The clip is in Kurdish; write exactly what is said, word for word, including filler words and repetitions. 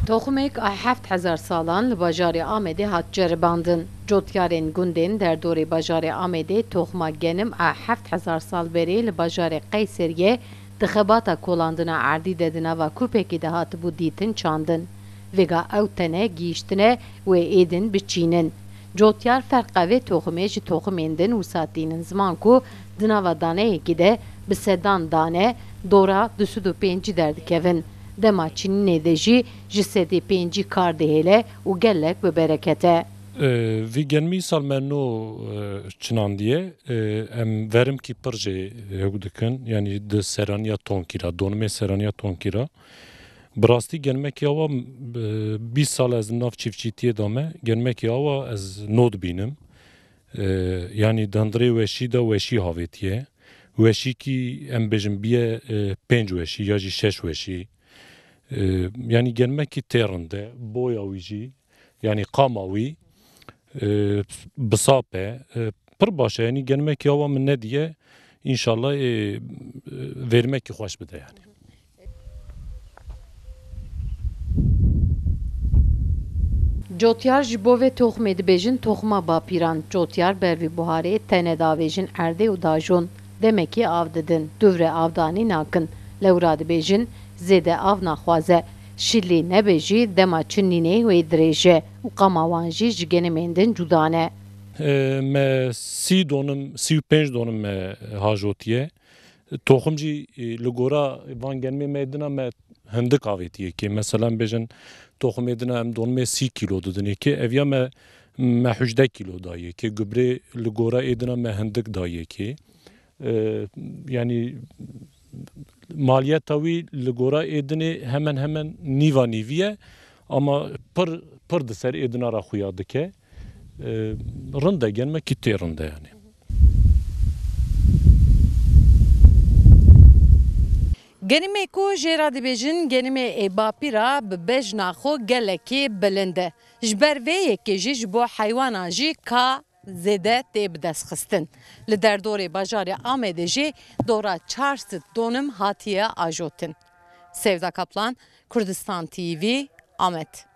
Toxumek a heft hezar salan li bajarê Amedê hat ceribandin. Cotyarên gundên derdorê bajarê Amedê toxuma genim a heft hezar sal berê li bajarê Qeyseriyê di xebata kolandina erdî de di nava kupekê de hatibû dîtin çandin. Vêga ew tene gihîştine wê êdin biçînin. Cotyar ferqa vê toxumê ji toxumên din wisa tînin ziman ku di nava daneyekê de bi sedan dane dora du sed û pêncî derdikevin. Dema çinînê de jî ji sedê pêncî kar dihêle û gelek bi bereket e. E, vî genmî sal me no, e, çinandiye. E, em verimkî pir jê hew dikin. Yanî di seraniya tonkî ra, donimê seraniya tonkî ra. Bi rastî genmekî awa, e, bîst sal ez nav çîftçîtiyê de me. Genmekî awa ez no dibînim. E, yanî di hundirê weşî de weşî havêtiye. Weşîkî em bêjin biye, e, pênc weşî ya jî şeş weşî. E, yanî genmekî tê rind e, boya wî jî, yanî qama wî, e, bi sap e, e, pir baş e. Yanî genmekî awa min nediye, înşallah, e, e, vermekî xweş bide yanî. Cotyar ji bo vê toxumê dibêjin toxuma bapîran. Cotyar ber vî buharê tene davêjin erdê û dajon. Demekî av didin, dûv re avdanî nakin. Lewra dibêjin zêde av naxwaze. Şilî nebe jî dema çinînê wê dirêj e û qama wan jî ji genimên din cuda ne. E, me sî donim, sî û pênc donim me hajotiye. Toxim jî, e, li gora van genimê me dina me hindik avêtiye kê. Mesela em bêjin toximê dina em donimê sî kîlo didinê kê. Ev ya me, me hejdeh kîlo daye kê. Gubrê li gora ê dina me hindik daye kê. E, yanî maliyeta wî li gora ê dinê hemen hemen nîva nîvî ye. Ama pir, pir di ser ê dina re xuya dike. E, rind e, genmekî tê rind e yanî. Genimê ku jê re dibêjin genimê ê bapîra bi bejna xwe gelekî bilind e. Ji ber vê yekê jî ji bo heywanan jî ka zêde tê bidestxistin. Li derdorê bajarê Amedê jî dora çar sed donim hatiye ajotin. Sevda Kaplan, Kurdistan T V, Amed.